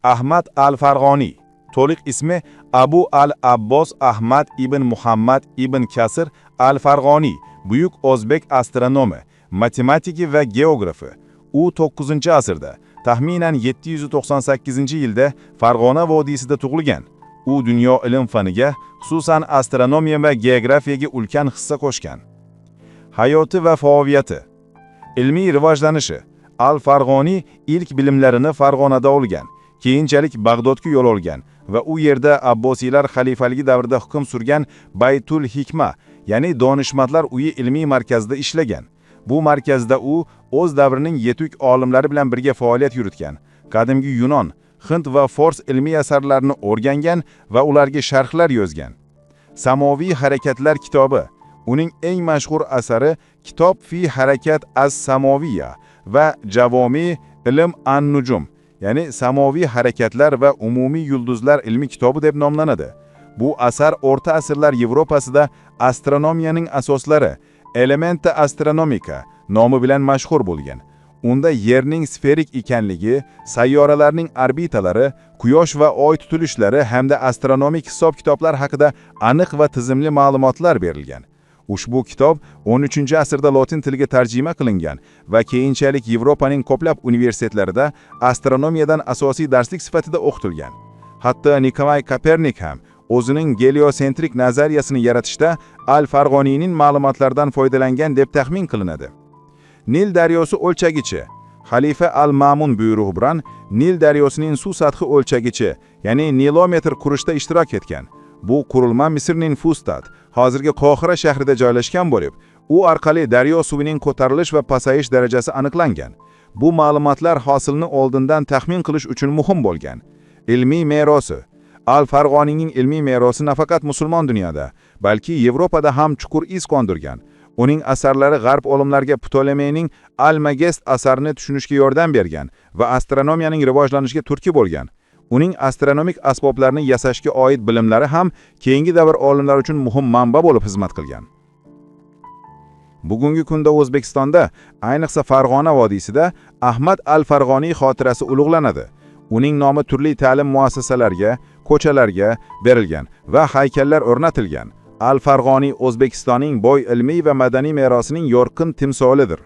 Ahmad al-Farg'oniy, to'liq ismi Abu al-Abbos Ahmad ibn Muhammad ibn Kasir al-Farg'oniy, buyuk o'zbek astronomi, matematiki va geografi. U 9-asrda, taxminan 798-yilda Farg'ona vodiysida tug'ilgan. U dunyo ilm faniga, xususan astronomiya va geografiyaga ulkan hissa qo'shgan. Hayoti va faoliyati. Ilmiy rivojlanishi. Al-Farg'oniy ilk bilimlarini Farg'onada olgan. Keyinchalik Bag'dodga yo'l olgan va u yerda Abbosiylar xalifaligi davrida hukm surgan Baytul Hikma, ya'ni donishmandlar uyi ilmiy markazida ishlagan. Bu markazda u o'z davrining yetuk olimlari bilan birga faoliyat yuritgan. Qadimgi Yunon, Hind va Fors ilmiy asarlarini o'rgangan va ularga sharhlar yozgan. Samoviy harakatlar kitobi. Uning eng mashhur asari Kitob fi harakat as-samoviya va Javomi ilm an-nujum, ya'ni samoviy harakatlar va umumiy yulduzlar ilmi kitobi deb nomlanadi. Bu asar o'rta asrlar Yevropasida astronomiyaning asoslari, Elementa Astronomica nomi bilan mashhur bo'lgan. Unda Yerning sferik ekanligi, sayyoralarning orbitalari, Quyosh va Oy tutilishlari hamda astronomik hisob-kitoblar haqida aniq va tizimli ma'lumotlar berilgan. Ushbu kitob 13-asrda lotin tiliga tarjima qilingan va keyinchalik Yevropaning ko'plab universitetlarida astronomiyadan asosiy darslik sifatida o'qitilgan. Hatto Nikolay Kopernik ham o'zining geliosentrik nazariyasini yaratishda Al-Farg'oniyning ma'lumotlaridan foydalangan deb taxmin qilinadi. Nil daryosi o'lchagichi. Xalifa Al-Ma'mun buyrug'i bilan Nil daryosining suv sathi o'lchagichi, ya'ni nilometr qurishda ishtirok etgan. Bu qurilma Misrning Fustat, hozirgi Qohira shahrida joylashgan bo'lib, u orqali daryo suvining ko'tarilish va pasayish darajasi aniqlangan. Bu ma'lumotlar hosilni oldindan taxmin qilish uchun muhim bo'lgan. Ilmiy merosi. Al-Farg'oniyning ilmiy merosi nafaqat musulmon dunyoda, balki Yevropada ham chuqur iz qoldirgan. Uning asarlari g'arb olimlariga Ptolemeyning Almagest asarini tushunishga yordam bergan va astronomiyaning rivojlanishiga turtki bo'lgan. Uning astronomik asboblarni yasashga oid bilimlari ham keyingi davr olimlari uchun muhim manba bo'lib xizmat qilgan. Bugungi kunda O'zbekistonda, ayniqsa Farg'ona vodiysida Ahmad al-Farg'oniy xotirasi ulug'lanadi. Uning nomi turli ta'lim muassasalariga, ko'chalarga berilgan va haykallar o'rnatilgan. Al-Farg'oniy O'zbekistonning boy ilmiy va madaniy merosining yorqin timsolidir.